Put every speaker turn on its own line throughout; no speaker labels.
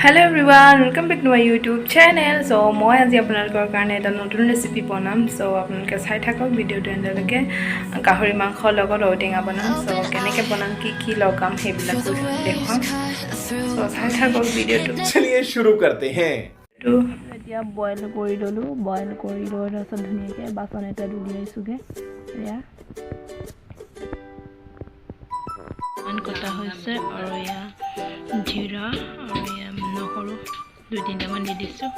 Hello everyone, welcome back to my YouTube channel. So মই আজি আপোনালোকৰ কাৰণে এটা নতুন ৰেচিপি বনাম। চ' আপোনালোকে চাই থাকক ভিডিঅ'টো এণ্ডলৈকে। গাহৰি মাংসৰ লগত ঔটেঙা বনাম। চ' কেনেকৈ বনাম, কি কি লগাম, সেইবিলাকো দেখুৱাম। চ' চাই থাকক ভিডিঅ'টো।
चलिए शुरू करते हैं।
এতিয়া বইল কৰি ল'লোঁ। বইল কৰি লৈ তাৰপিছত ধুনীয়াকৈ বাচন এটাত উলিয়াইছোঁগৈ। এয়া কটা হৈছে আৰু এয়া জিৰা আৰু এয়া নহৰু দুই তিনিটামান দি দিছোঁ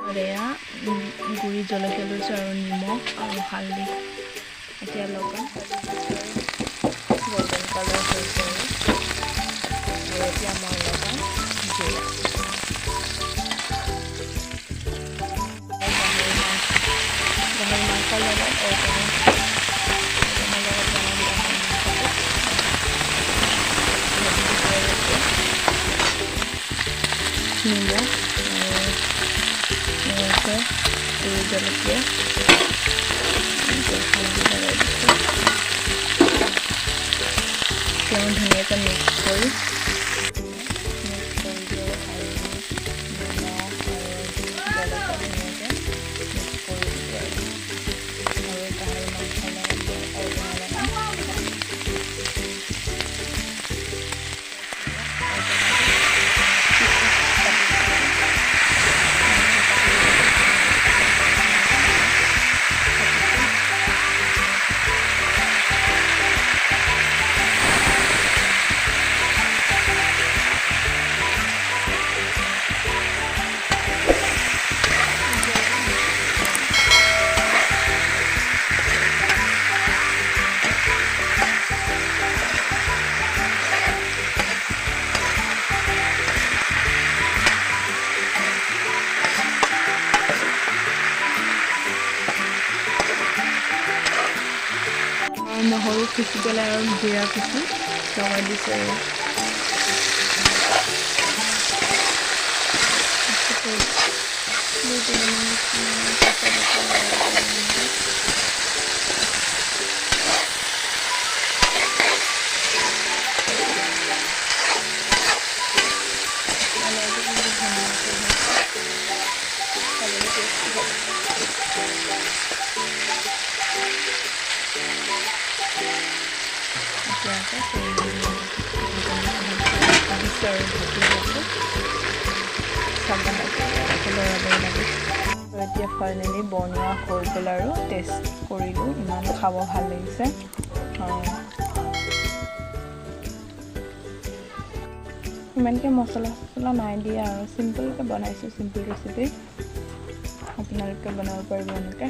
আৰু এয়া গুড়ি জলকীয়া লৈছোঁ আৰু নিমখ আৰু হালধি এতিয়া লগাম। গল্ডেন কালাৰ হৈছে আৰু এতিয়া মই লগাম জিৰা। গাহৰি মাংসৰ লগত ঔটেঙা, ঔটেঙাৰ লগত বনাম গাহৰি মাংসটো। ভাজি দিব আৰু এতিয়া নিমখ আৰু আছে গুড়ি জলকীয়া, হালধি লগাই দিছোঁ। তেওঁ ধুনীয়াকৈ মিক্স কৰি দিওঁ। হালধি, নিমখ আৰু জলকীয়া ধুনীয়াকৈ মিক্স কৰি দিলোঁ আৰু গাহৰি মাংসৰ লগত ঔটেঙা লগাম। ঔটেঙাটো পিচ পিচ কাটিছোঁ আৰু কাটি কাটিছোঁ। নহৰু পিচি পেলাই আৰু জিৰা পিচি লগাই দিছোঁ আৰু 2-3 মিনিটমান পাছত আকৌ লৰাই পেলাই এনেকৈ কালাৰটো কিন্তু ধুনীয়াকৈ হৈছে, খাবলৈ টেষ্টি হ'ব। এতিয়া আকৌ দিছোঁ আৰু ঢাকি দিছোঁ। আকৌ লৰাব লাগে। এতিয়া ফাইনেলি বনোৱা হৈ গ'ল আৰু টেষ্ট কৰিলোঁ, ইমান খাব ভাল লাগিছে। ইমানকৈ মছলা চছলা নাই দিয়া আৰু চিম্পলকৈ বনাইছোঁ, চিম্পল ৰেচিপি। আপোনালোকে বনাব পাৰিব এনেকৈ।